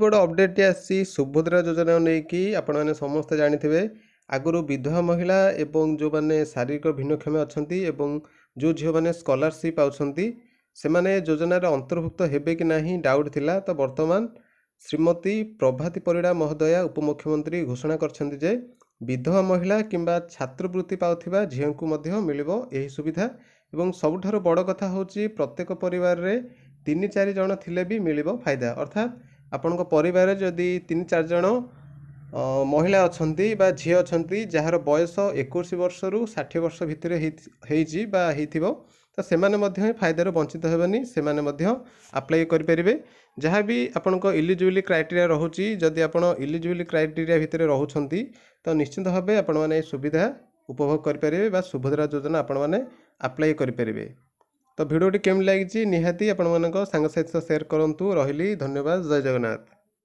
ବଡ଼ ଅପଡ଼େଟ୍ଟି ଆସିଛି ସୁଭଦ୍ରା ଯୋଜନା ନେଇକି। ଆପଣମାନେ ସମସ୍ତେ ଜାଣିଥିବେ, ଆଗରୁ ବିଧବା ମହିଳା ଏବଂ ଯେଉଁମାନେ ଶାରୀରିକ ଭିନ୍ନକ୍ଷମ ଅଛନ୍ତି ଏବଂ ଯେଉଁ ଝିଅମାନେ ସ୍କଲାରସିପ୍ ପାଉଛନ୍ତି, ସେମାନେ ଯୋଜନାରେ ଅନ୍ତର୍ଭୁକ୍ତ ହେବେ କି ନାହିଁ ଡାଉଟ୍ ଥିଲା। ତ ବର୍ତ୍ତମାନ ଶ୍ରୀମତୀ ପ୍ରଭାତୀ ପରିଡ଼ା ମହୋଦୟା, ଉପମୁଖ୍ୟମନ୍ତ୍ରୀ, ଘୋଷଣା କରିଛନ୍ତି ଯେ ବିଧବା ମହିଳା କିମ୍ବା ଛାତ୍ରବୃତ୍ତି ପାଉଥିବା ଝିଅଙ୍କୁ ମଧ୍ୟ ମିଳିବ ଏହି ସୁବିଧା। ଏବଂ ସବୁଠାରୁ ବଡ଼ କଥା ହେଉଛି, ପ୍ରତ୍ୟେକ ପରିବାରରେ ତିନି ଚାରି ଜଣ ଥିଲେ ବି ମିଳିବ ଫାଇଦା। ଅର୍ଥାତ୍ ଆପଣଙ୍କ ପରିବାରରେ ଯଦି ତିନି ଚାରି ଜଣ ମହିଳା ଅଛନ୍ତି ବା ଝିଅ ଅଛନ୍ତି, ଯାହାର ବୟସ 21 ବର୍ଷରୁ 60 ବର୍ଷ ଭିତରେ ହେଇଛି ବା ହେଇଥିବ, ତ ସେମାନେ ମଧ୍ୟ ଏ ଫାଇଦାରୁ ବଞ୍ଚିତ ହେବେନି। ସେମାନେ ମଧ୍ୟ ଆପ୍ଲାଏ କରିପାରିବେ। ଯାହା ବି ଆପଣଙ୍କ ଇଲିଜିବିଲି କ୍ରାଇଟେରିଆ ରହୁଛି, ଯଦି ଆପଣ ଇଲିଜିବିଲି କ୍ରାଇଟେରିଆ ଭିତରେ ରହୁଛନ୍ତି, ତ ନିଶ୍ଚିନ୍ତ ଭାବେ ଆପଣମାନେ ଏ ସୁବିଧା ଉପଭୋଗ କରିପାରିବେ ବା ସୁଭଦ୍ରା ଯୋଜନା ଆପଣମାନେ ଆପ୍ଲାଏ କରିପାରିବେ। ତ ଭିଡ଼ିଓଟି କେମିତି ଲାଗିଛି, ନିହାତି ଆପଣମାନଙ୍କ ସାଙ୍ଗସାଥି ସହ ସେୟାର କରନ୍ତୁ। ରହିଲି, ଧନ୍ୟବାଦ, ଜୟ ଜଗନ୍ନାଥ।